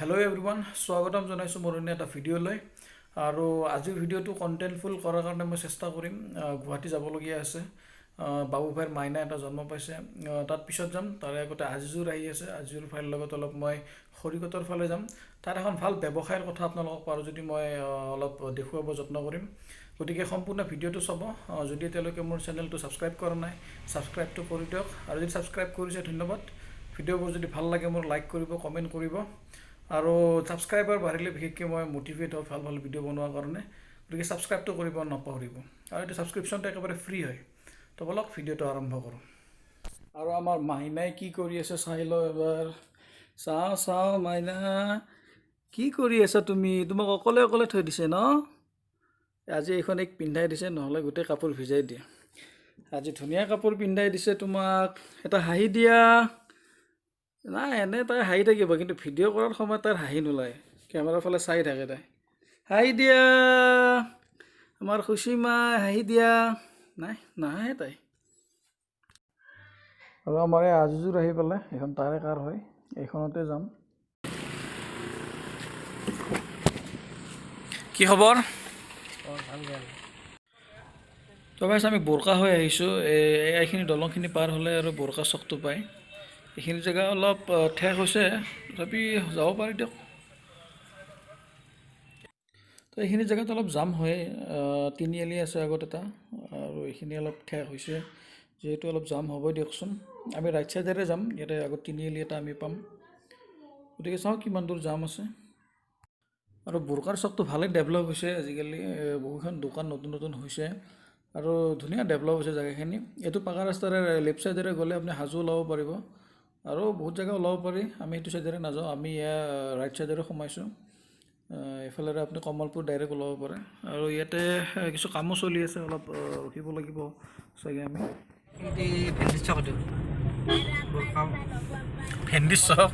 Hello' everyone, স্বাগতম জনাইছোঁ মোৰ অন্য এটা ভিডিঅ'লৈ। আৰু আজিৰ ভিডিঅ'টো কণ্টেণ্টফুল কৰাৰ কাৰণে মই চেষ্টা কৰিম। গুৱাহাটী যাবলগীয়া আছে, বাবু ভাইৰ মাইনা এটা জন্ম পাইছে, তাত পিছত যাম। তাৰে আগতে আজিজুৰ আহি আছে, আজিজুৰ ভাইৰ লগত অলপ মই খৰিকটৰ ফালে যাম। তাত এখন ভাল ব্যৱসায়ৰ কথা আপোনালোকক পাৰোঁ যদি মই অলপ দেখুৱাব যত্ন কৰিম। গতিকে সম্পূৰ্ণ ভিডিঅ'টো চাব। যদি এতিয়ালৈকে মোৰ চেনেলটো ছাবস্ক্ৰাইব কৰা নাই, ছাবস্ক্ৰাইবটো কৰি দিয়ক। আৰু যদি ছাবস্ক্ৰাইব কৰিছে, ধন্যবাদ। ভিডিঅ'বোৰ যদি ভাল লাগে মোৰ লাইক কৰিব, কমেণ্ট কৰিব। আৰু ছাবস্ক্ৰাইবাৰ বাঢ়িলে বিশেষকৈ মই মটিভেট হওঁ ভাল ভাল ভিডিঅ' বনোৱাৰ কাৰণে। গতিকে ছাবস্ক্ৰাইবটো কৰিব নাপাহৰিব। আৰু এইটো ছাবস্ক্ৰিপশ্যনটো একেবাৰে ফ্ৰী হয়। তো ব'লক, ভিডিঅ'টো আৰম্ভ কৰোঁ। আৰু আমাৰ মাইনাই কি কৰি আছে চাই লওঁ এবাৰ। চাওঁ চাওঁ, মাইনা কি কৰি আছা তুমি? তোমাক অকলে অকলে থৈ দিছে ন আজি? এইখন এইক পিন্ধাই দিছে, নহ'লে গোটেই কাপোৰ ভিজাই দিয়ে। আজি ধুনীয়া কাপোৰ পিন্ধাই দিছে তোমাক। এটা হাঁহি দিয়া। নাই, এনে তাই হাঁহি থাকিব, কিন্তু ভিডিঅ' কৰাৰ সময়ত তাইৰ হাঁহি নোলায়, কেমেৰাৰ ফালে চাই থাকে তাই। হাঁহি দিয়া, আমাৰ খুচি মাই, হাঁহি দিয়া। নাই, নাহাঁহে তাই। আৰু আমাৰ এই আজিজুৰ আহি পেলাই, এইখন তাৰে কাৰ হয়, এইখনতে যাম। কি খবৰ? তো গাইছ, আমি বোৰকা হৈ আহিছোঁ। এইখিনি দলংখিনি পাৰ হ'লে আৰু বোৰকা চকটো পায়। এইখিনি জেগা অলপ ঠেক হৈছে, তথাপি যাব পাৰি দিয়ক। তো এইখিনি জেগাত অলপ জাম হয়। তিনিআলি আছে আগত এটা, আৰু এইখিনি অলপ ঠেক হৈছে যিহেতু অলপ জাম হ'বই দিয়কচোন। আমি ৰাইট ছাইডেৰে যাম, ইয়াতে আগত তিনিআলি এটা আমি পাম। গতিকে চাওঁ কিমান দূৰ জাম আছে। আৰু বোৰকাৰ চকটো ভালেই ডেভেলপ হৈছে আজিকালি, বহুখন দোকান নতুন নতুন হৈছে আৰু ধুনীয়া ডেভেলপ হৈছে জেগাখিনি। এইটো পাকা ৰাস্তাৰে লেফ্ট ছাইডেৰে গ'লে আপুনি হাজো ওলাব পাৰিব আৰু বহুত জেগা ওলাব পাৰি। আমি সেইটো ছাইডেৰে নাযাওঁ, আমি ইয়াৰ ৰাইট ছাইডেৰে সোমাইছোঁ। এইফালেৰে আপুনি কমলপুৰ ডাইৰেক্ট ওলাব পাৰে। আৰু ইয়াতে কিছু কামো চলি আছে, অলপ ৰখিব লাগিব চাগে আমি। ভেন্দিৰ চক এইটো। ভেন্দিৰ চক।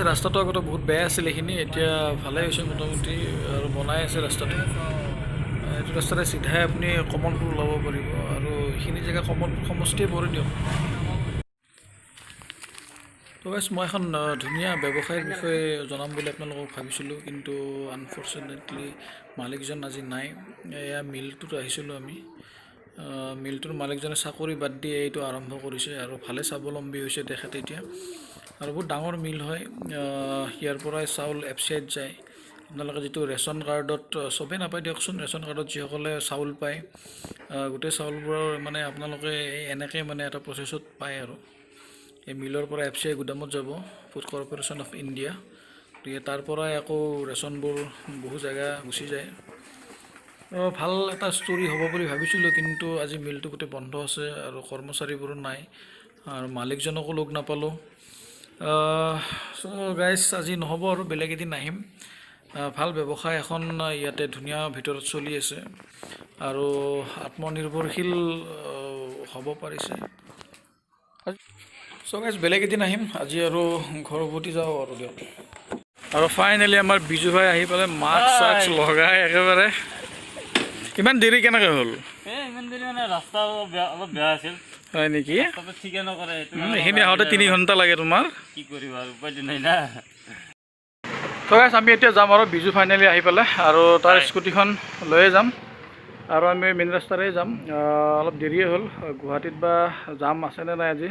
ৰাস্তাটো আগতে বহুত বেয়া আছিল এইখিনি, এতিয়া ভালেই হৈছে মোটামুটি আৰু বনাই আছে ৰাস্তাটো। এইটো ৰাস্তাৰে চিধাই আপুনি কমলপুৰ ওলাব পাৰিব আৰু এইখিনি জেগা কমলপুৰ সমষ্টিয়ে পৰে দিয়ক। তো গাইছ, মই এখন ধুনীয়া ব্যৱসায়ৰ বিষয়ে জনাম বুলি আপোনালোকক ভাবিছিলোঁ, কিন্তু আনফৰ্চুনেটলি মালিকজন আজি নাই। এয়া মিলটোত আহিছিলোঁ আমি। মিলটোৰ মালিকজনে চাকৰি বাদ দি এইটো আৰম্ভ কৰিছে আৰু ভালে স্বাৱলম্বী হৈছে তেখেতে এতিয়া। আৰু বহুত ডাঙৰ মিল হয়। ইয়াৰ পৰাই চাউল এফ চি আইত যায়। আপোনালোকে যিটো ৰেচন কাৰ্ডত, চবেই নাপায় দিয়কচোন, ৰেচন কাৰ্ডত যিসকলে চাউল পায়, গোটেই চাউলবোৰৰ মানে আপোনালোকে এই এনেকৈ মানে এটা প্ৰচেছত পায়। আৰু এই মিলৰ পৰা এফ চি I গুদামত যাব, ফুড কৰ্পৰেশ্যন অফ ইণ্ডিয়া। গতিকে তাৰ পৰাই আকৌ ৰেচনবোৰ বহু জেগা গুচি যায়। ভাল এটা ষ্টৰি হ'ব বুলি ভাবিছিলোঁ, কিন্তু আজি মিলটো গোটেই বন্ধ আছে আৰু কৰ্মচাৰীবোৰো নাই আৰু মালিকজনকো লগ নাপালোঁ। চ' গাইজ, আজি নহ'ব আৰু বেলেগ এদিন আহিম। ভাল ব্যৱসায় এখন ইয়াতে ধুনীয়া ভিতৰত চলি আছে আৰু আত্মনিৰ্ভৰশীল হ'ব পাৰিছে। চ' গাইজ, বেলেগ এদিন আহিম, আজি আৰু ঘৰ উভতি যাওঁ আৰু দিয়ক। আৰু ফাইনেলি আমাৰ বিজু ভাই আহি পেলাই মাস্ক চাস্ক লগাই একেবাৰে। ইমান দেৰি কেনেকৈ হ'ল? এই ইমান দেৰি মানে ৰাস্তা অলপ বেয়া আছিল। হয় নেকি? ৰাস্তাটো ঠিকে নকৰে সেইটো কাৰণে। এইখিনি আহোঁতে 3 ঘণ্টা লাগে তোমাৰ। কি কৰিবা আৰু, উপায়তো নাই না। তো গাইছ, আমি এতিয়া যাম আৰু বিজু ফাইনেলি আহি পেলাই আৰু তাৰ স্কুটিখন লৈয়ে যাম আৰু আমি মেইন ৰাস্তাৰে যাম। অলপ দেৰিয়ে হ'ল। গুৱাহাটীত বা জাম আছেনে নাই আজি?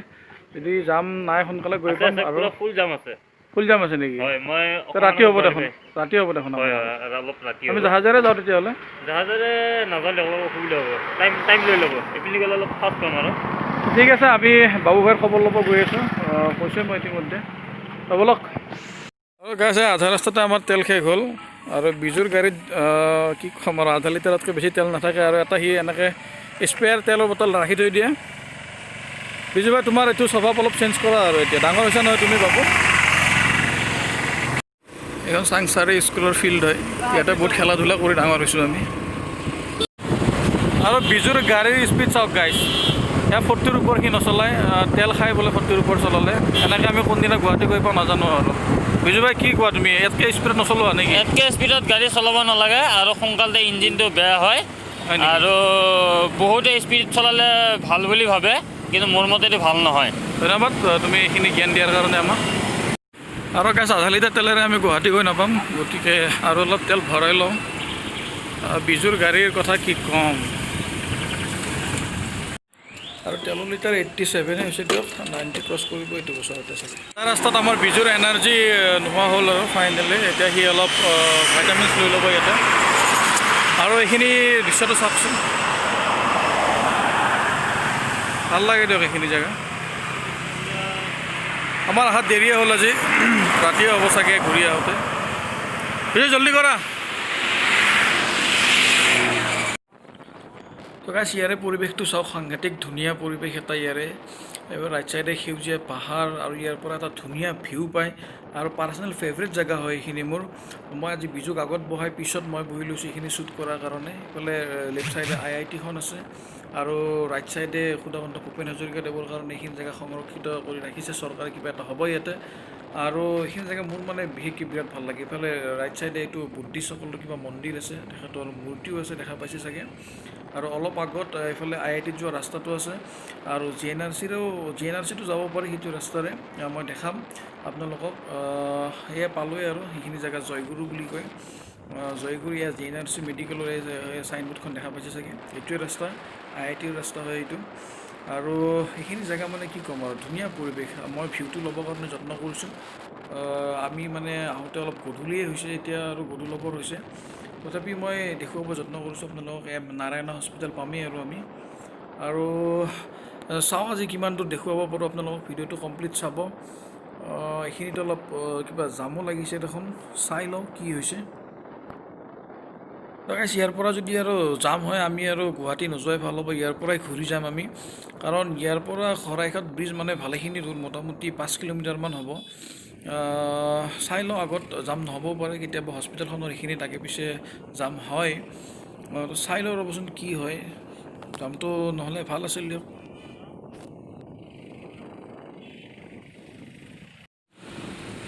যদি জাম নাই সোনকালে গৈ আছে। পাম। আছে। আৰু পুৰা ফুল জাম আছে। ফুল জাম আছে নেকি? হয়, মই তো ৰাতি হ'ব দেখোন, ৰাতি হ'ব দেখোন। হয়। আমাৰ। হয়, অলপ ৰাতি আমি হ'ব। জাহাজেৰে যাওঁ তেতিয়াহ'লে। জাহাজেৰে নাযালে অলপ অসুবিধা হ'ব, টাইম টাইম লৈ ল'ব। এইপিনে গ'লে অলপ ফাষ্ট পাম আৰু। ঠিক আছে, আমি বাবু ভাইৰ খবৰ ল'ব গৈ আছোঁ, কৈছোঁৱে মই ইতিমধ্যে। তো ব'লক। আৰু গাইছ, আধা ৰাস্তাতে আমাৰ তেল শেষ হ'ল আৰু বিজুৰ গাড়ীত কি ক'ম আৰু, আধা লিটাৰতকৈ বেছি তেল নাথাকে আৰু এটা সি এনেকৈ স্পেয়াৰ তেলৰ বটল ৰাখি থৈ দিয়ে। বিজু ভাই, তোমাৰ এইটো স্বভাৱ অলপ চেঞ্জ কৰা আৰু, এতিয়া ডাঙৰ হৈছে নহয় তুমি বাবু। এইখন চাংচাৰি স্কুলৰ ফিল্ড হয়, ইয়াতে বহুত খেলা ধূলা কৰি ডাঙৰ হৈছোঁ আমি। আৰু বিজুৰ গাড়ীৰ স্পীড চাওক গাইছ, ইয়াৰ 40ৰ ওপৰ সি নচলায়। তেল খাই বোলে 40ৰ ওপৰ চলালে। এনেকৈ আমি কোনদিনা গুৱাহাটী গৈ পাওঁ নাজানো আৰু। বিজু ভাই, কি কোৱা তুমি, ইয়াতকৈ স্পীডত নচলোৱা নেকি? ইয়াতকৈ স্পীডত গাড়ী চলাব নালাগে আৰু সোনকালতে ইঞ্জিনটো বেয়া হয়। হয় নেকি? আৰু বহুতে স্পীড চলালে ভাল বুলি ভাবে, কিন্তু মোৰ মতেতো ভাল নহয়। ধন্যবাদ, তুমি এইখিনি জ্ঞান দিয়াৰ কাৰণে আমাক। আৰু গাইছ আধা লিটাৰ তেলেৰে আমি গুৱাহাটী গৈ নাপাম, গতিকে আৰু অলপ তেল ভৰাই লওঁ। বিজুৰ গাড়ীৰ কথা কি ক'ম। আৰু তেলৰ লিটাৰ 87 হৈছে দিয়ক, 90 ক্ৰছ কৰিব এইটো বছৰতে চাগে। তাৰ ৰাস্তাত আমাৰ বিজুৰ এনাৰ্জি নোহোৱা হ'ল আৰু ফাইনেলি এতিয়া সি অলপ ভাইটামিনছ লৈ ল'ব ইয়াতে। আৰু এইখিনি দৃশ্যটো চাওকচোন, ভাল লাগে দিয়ক এইখিনি জেগা। আমাৰ অহাত দেৰিয়ে হ'ল আজি, ৰাতিয়ে হ'ব চাগে ঘূৰি আহোঁতে। বিজু জল্দি কৰা। তো গাইছ ইয়াৰে পৰিৱেশটো চাওক, সাংঘাতিক ধুনীয়া পৰিৱেশ এটা ইয়াৰে। এইবাৰ ৰাইট চাইডে সেউজীয়া পাহাৰ আৰু ইয়াৰ পৰা এটা ধুনীয়া ভিউ পায় আৰু পাৰ্চনেল ফেভৰেট জেগা হয় এইখিনি মোৰ। মই আজি বিজুক আগত বহাই পিছত মই বহি লৈছোঁ এইখিনি শ্বুট কৰাৰ কাৰণে। এইফালে লেফ্ট চাইডে IITখন আছে আৰু ৰাইট চাইডে সুধাকণ্ঠ ভূপেন হাজৰিকাদেৱৰ কাৰণে এইখিনি জেগা সংৰক্ষিত কৰি ৰাখিছে চৰকাৰে, কিবা এটা হ'ব ইয়াতে। আৰু এইখিনি জেগা মোৰ মানে বিশেষকৈ বিৰাট ভাল লাগে। ইফালে ৰাইট চাইডে এইটো বুদ্ধিষ্টসকলৰ কিবা মন্দিৰ আছে, তেখেতৰ মূৰ্তিও আছে, দেখা পাইছে চাগে। আৰু অলপ আগত এইফালে IITত যোৱা ৰাস্তাটো আছে আৰু GNRCৰেও, GNRCটো যাব পাৰি সেইটো ৰাস্তাৰে, মই দেখাম আপোনালোকক। সেয়া পালোঁৱেই আৰু সেইখিনি জেগা জয়গুৰু বুলি কয়। জয়গুৰু ইয়াৰ GNRC মেডিকেলৰ এই চাইনবোৰ্ডখন দেখা পাইছে চাগে, এইটোৱে ৰাস্তা IITৰ ৰাস্তা হয় এইটো। আৰু সেইখিনি জেগা মানে কি ক'ম আৰু ধুনীয়া পৰিৱেশ। মই ভিউটো ল'বৰ কাৰণে যত্ন কৰিছোঁ। আমি মানে আহোঁতে অলপ গধূলিয়ে হৈছে এতিয়া আৰু গধূলবৰ হৈছে, তথাপি মই দেখুৱাব যত্ন কৰিছোঁ আপোনালোকক। এয়া নাৰায়ণা হস্পিটেল পামেই আৰু আমি। আৰু চাওঁ আজি কিমান দূৰ দেখুৱাব পাৰোঁ আপোনালোকক, ভিডিঅ'টো কমপ্লিট চাব। এইখিনিত অলপ কিবা জামো লাগিছে দেখোন, চাই লওঁ কি হৈছে। গাইছ ইয়াৰ পৰা যদি আৰু জাম হয় আমি আৰু গুৱাহাটী নোযোৱাই ভাল হ'ব, ইয়াৰ পৰাই ঘূৰি যাম আমি। কাৰণ ইয়াৰ পৰা শৰাইঘাট ব্ৰিজ মানে ভালেখিনি দূৰ, মোটামুটি 5 কিলোমিটাৰমান হ'ব। চাই লওঁ আগত জাম নহ'বও পাৰে, কেতিয়াবা হস্পিটেলখনৰ এইখিনিত আগে পিছে জাম হয়। চাই লওঁ ৰ'বচোন কি হয়, জামটো নহ'লে ভাল আছিল দিয়ক।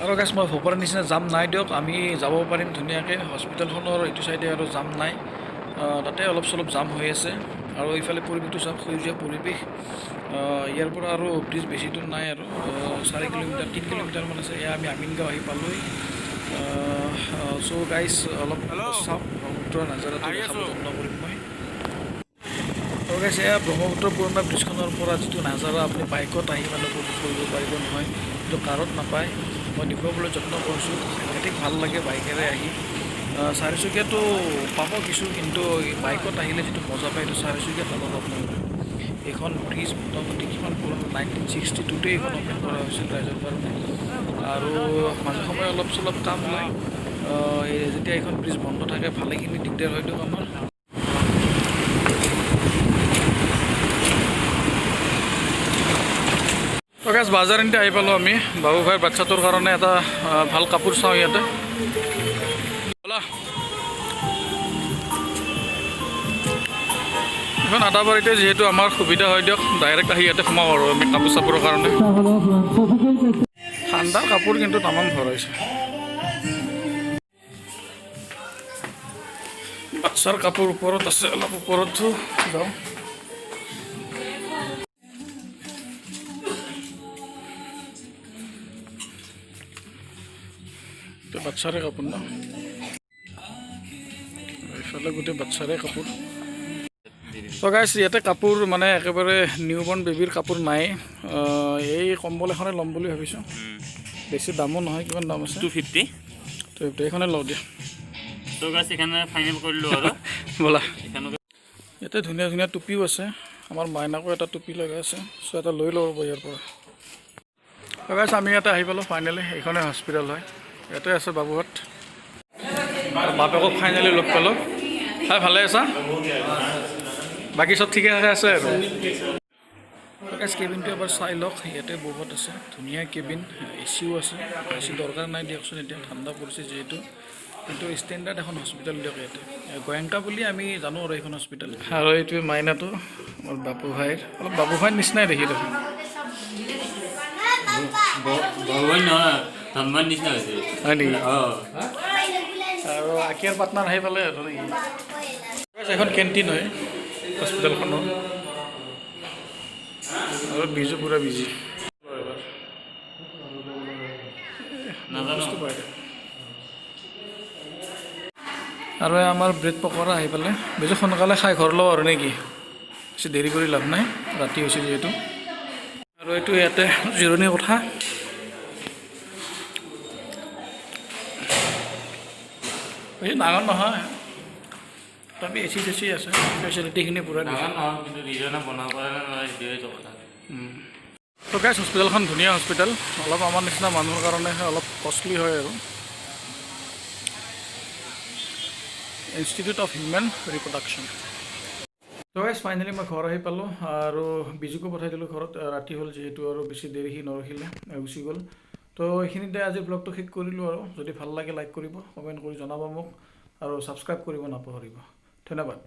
আৰু গাইছ মই ভবাৰ নিচিনা জাম নাই দিয়ক, আমি যাব পাৰিম ধুনীয়াকৈ। হস্পিটেলখনৰ এইটো চাইডে আৰু জাম নাই, তাতে অলপ চলপ জাম হৈ আছে। আৰু এইফালে পৰিৱেশটো চাওক, সেউজীয়া পৰিৱেশ। ইয়াৰ পৰা আৰু ব্ৰিজ বেছি দূৰ নাই আৰু 4 কিলোমিটাৰ 3 কিলোমিটাৰমান আছে। এয়া আমি আমিনগাঁও আহি পালোঁৱেই। চ' গাইছ অলপ চাওক ব্ৰহ্মপুত্ৰৰ নাজাৰাটো দেখাব যত্ন কৰিম মই। আৰু গাইছ এয়া ব্ৰহ্মপুত্ৰ পুৰণা ব্ৰিজখনৰ পৰা যিটো নাজাৰা আপুনি বাইকত আহি মানে উপভোগ কৰিব পাৰিব নহয়, কিন্তু কাৰত নাপায়। মই দেখুৱাবলৈ যত্ন কৰিছোঁ, সাংঘাতিক ভাল লাগে বাইকেৰে আহি। চাৰিচকীয়াটো পাব কিছু, কিন্তু বাইকত আহিলে যিটো মজা পায় সেইটো চাৰিচকীয়াত নাপাব আপোনালোকে। এইখন ব্ৰিজ মোটামুটি কিমান পুৰণা, 1962তে এইখন অ'পেন কৰা হৈছিল ৰাইজৰ কাৰণে। আৰু মাজে সময়ে অলপ চলপ কাম ওলায়, যেতিয়া এইখন ব্ৰিজ বন্ধ থাকে ভালেখিনি দিগদাৰ হয় দিয়ক আমাৰ। গাইছ বাজাৰতে আহি পালোঁ আমি। বাবু ভাইৰ বাচ্ছাটোৰ কাৰণে এটা ভাল কাপোৰ চাওঁ ইয়াতে। এখন আদাবাৰীতে যিহেতু আমাৰ সুবিধা হয় দিয়ক, ডাইৰেক্ট আহি ইয়াতে সোমাওঁ আৰু আমি কাপোৰ চাপোৰৰ কাৰণে। ঠাণ্ডাৰ কাপোৰ কিন্তু তামাম ভৰাইছে। বাচ্ছাৰ কাপোৰ ওপৰত আছে, অলপ ওপৰতো যাওঁ। বাচ্ছাৰে কাপোৰ ন, এইফালে গোটেই বাচ্ছাৰে কাপোৰ। তো গাইছ ইয়াতে কাপোৰ মানে একেবাৰে নিউ বৰ্ণ বেবীৰ কাপোৰ নাই। এই কম্বল এখনে ল'ম বুলি ভাবিছোঁ, বেছি দামো নহয়। কিমান দাম আছে? 250। 250 এইখনে লওঁ দিয়া। তো গাইছ এখানে ফাইনেল কৰিলোঁ আৰু ব'লা। এখানে ইয়াতে ধুনীয়া ধুনীয়া টুপিও আছে, আমাৰ মাইনাকো এটা টুপি লগা আছে, চ' এটা লৈ লওঁ ৰ'ব ইয়াৰ পৰা। তো গাইছ আমি ইয়াতে আহি পালোঁ ফাইনেলি, এইখনে হস্পিটেল হয়, ইয়াতে আছে বাবুহঁত। বাপেকক ফাইনেলি লগ পালোঁ। হাই, ভালে আছা? বাকী চব ঠিকে থাকে আছে আৰু? গাইছ কেবিনটো এবাৰ চাই লওক, ইয়াতে বহুত আছে ধুনীয়া কেবিন, এ চিও আছে। এ চি দৰকাৰ নাই দিয়কচোন, এতিয়া ঠাণ্ডা পৰিছে যিহেতু। কিন্তু ষ্টেণ্ডাৰ্ড এখন হস্পিটেল দিয়ক ইয়াতে, গোৱেংকা বুলি আমি জানো আৰু এইখন হস্পিটেল। আৰু এইটোৱে মাইনাটো আমাৰ বাপু ভাইৰ, অলপ বাপু ভাইৰ নিচিনাই দেখি দেখোন। হয় নেকি? আৰু আকিয়াৰ পাটনাৰ আহি পালে আৰু নেকি? এখন কেণ্টিন হয় হস্পিটেলখনৰ। আৰু বিজু পূৰা বিজি। বস্তু পায়। আৰু এই আমাৰ ব্ৰেড পকৰা আহি পালে। বেছি সোনকালে খাই ঘৰ লওঁ আৰু নেকি, বেছি দেৰি কৰি লাভ নাই, ৰাতি হৈছে যিহেতু। আৰু এইটো ইয়াতে জিৰণি কোঠা। বেছি ডাঙৰ নহয়, তথাপি এচি চেচি আছে, ফেচিলিটিখিনি পূৰা দিছে। ডাঙৰ নহয়, কিন্তু দুইজনে বনাব পাৰে নে নোৱাৰে সেইটোৱে কথা। তো গাইছ, হস্পিটেলখন ধুনীয়া হস্পিটেল, অলপ আমাৰ নিচিনা মানুহৰ কাৰণেহে অলপ কষ্টলি হয় আৰু। Institute of human reproduction. তো গাইছ, ফাইনেলি মই ঘৰ আহি পালোঁ আৰু বিজুকো পঠাই দিলোঁ ঘৰত। ৰাতি হ'ল যিহেতু আৰু বেছি দেৰি সি নৰখিলে, গুচি গ'ল। তো এইখিনিতে আজি ব্লগটো শেষ কৰিলোঁ আৰু যদি ভাল লাগে লাইক কৰিব, কমেণ্ট কৰি জনাব মোক আৰু ছাবস্ক্ৰাইব কৰিব নাপাহৰিব। ধন্যবাদ।